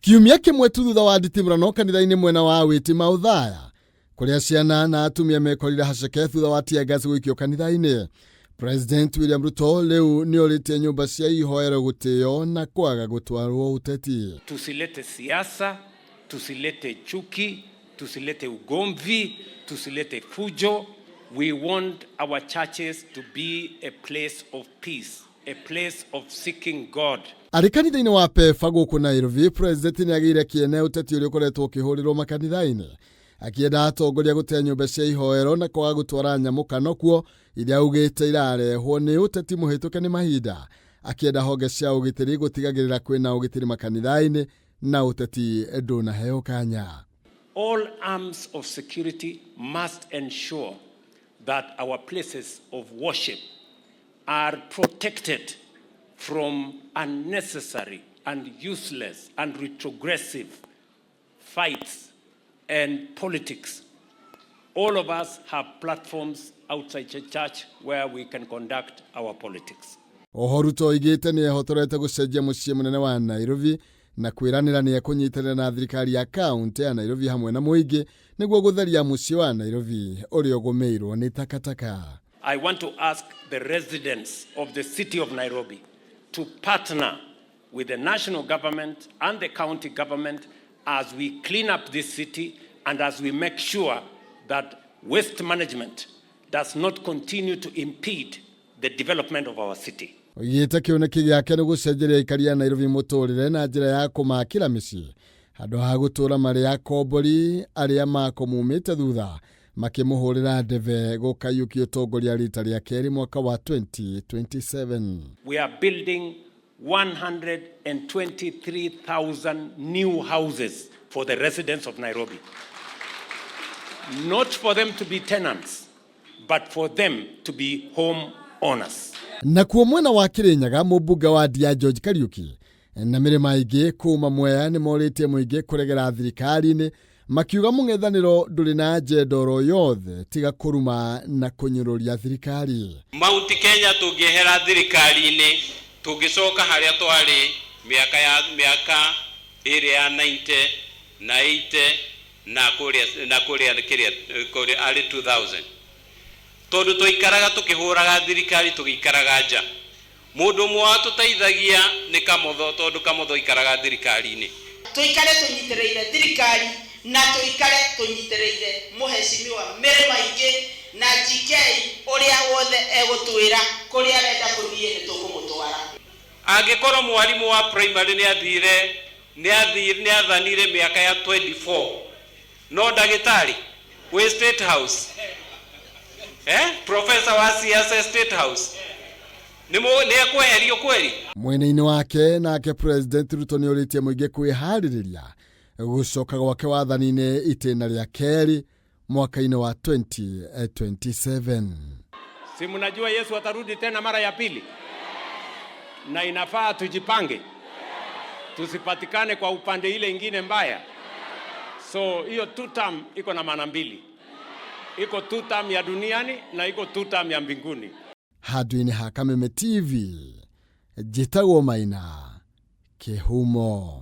Kiumia kĩmwe tu thutha wa nditimũrano kanitha-inĩ mwena wa Witima Othaya, kũrĩa ciana na atumia mekorire haceke thutha wa tear gas gũikio kanitha-inĩ. President William Ruto rĩu nĩ orĩtie nyũmba cia ihoero gũtĩo na kwaga gũtwarwo ũteti. Tusilete siasa, tusilete chuki, tusilete ugomvi, tusilete fujo. We want our churches to be a place of peace, a place of seeking God. Arĩ kanitha-inĩ wa PEFA gũkũ Nairobi, President nĩ agĩire kĩene ũteti ũrĩa ũkoretwo ũkĩhũrĩrwo makanitha-inĩ, akĩenda atongoria gũte nyũmba cia ihoero na kwaga gũtwara nyamũkano kuo iria augĩte irarehwo nĩ ũteti mũhĩtũke nĩ mahinda, akĩenda honge cia ũgitĩri gũtigagĩrĩra kwĩna ũgitĩri makanitha-inĩ na ũteti ndũnaheo kanya. All arms of security must ensure that our places of worship are protected from unnecessary and useless and retrogressive fights and politics. All of us have platforms outside the church where we can conduct our politics. Oho Ruto oigĩte nĩ ehotorete gũcenjia mũciĩ mũnene wa Nairobi na kwĩranĩra nĩ ekũnyitanĩra na thirikari ya kaunti ya Nairobi hamwe na mũingĩ nĩguo gũtheria mũciĩ wa Nairobi ũrĩa ũgũmĩirwo nĩ takataka. I want to ask the residents of the city of Nairobi to partner with the national government and the county government as we clean up this city and as we make sure that waste management does not continue to impede the development of our city. Oigĩte kĩoneki gĩake nĩ gũcenjeria aikari a Nairobi mũtũrĩre na njĩra ya kũmakĩra mĩciĩ handũ ha gũtũũra marĩ akombori arĩa makomumĩte thutha makĩmũhũrĩra ndebe gũkaiyũkia ũtongoria rita rĩa kerĩ mwaka wa 2027. We are building 123,000 new houses for the residents of Nairobi. Not for them to be tenants, but for them to be home owners. Nakuo mwena wa Kirinyaga, mũmbunge wa Ndia George Kariuki na mĩrĩma ĩngĩ kuma Mwea nĩ morĩtie mũingĩ kũregera thirikari-inĩ, makiuga mũng'ethanĩro ndũrĩ na agenda oro yothe tiga kũruma na kũnyũrũria thirikari. Mount Kenya tũngĩehera thirikari-inĩ, tũngĩcoka harĩa twarĩ mĩaka ya mĩaka ĩrĩa ya 90 na 80 na kũrĩa kĩrĩa kũrĩa arĩ 2000, tondũ twaikaraga tũkĩhũraga thirikari, tũgĩikaraga nja. Mũndũ ũmwe watũteithagia nĩ Kamotho, tondũ Kamotho aikaraga thirikari-inĩ. Tuikare tunyitĩrĩire thirikari na tuikare tunyitĩrĩire mũhecimiwa Mĩrĩma ingĩ na GK, ũrĩa wothe egũtwĩra kũrĩa arenda kũthiĩ nĩ tũkũmũtwara. Angĩkorwo mwarimũ wa primary nĩ athire nĩ athanire mĩaka ya 24, no ndagĩtarĩ wĩ State House, professor wa siasa State House, nĩ ekweherio kweri? Mwena-inĩ wake nake President Ruto nĩ orĩtie mũingĩ kwĩharĩrĩria gũcoka gwake wathani-inĩ itĩna rĩa kerĩ mwaka-inĩ wa 2027. Si mnajua Yesu atarudi tena mara ya pili, na inafaa tujipange, tusipatikane kwa upande ile ingine mbaya. So hiyo two term iko na maana mbili, iko two term ya duniani na iko two term ya mbinguni. Handũ-inĩ ha Kameme TV, njĩtagwo Maina Kĩhumo.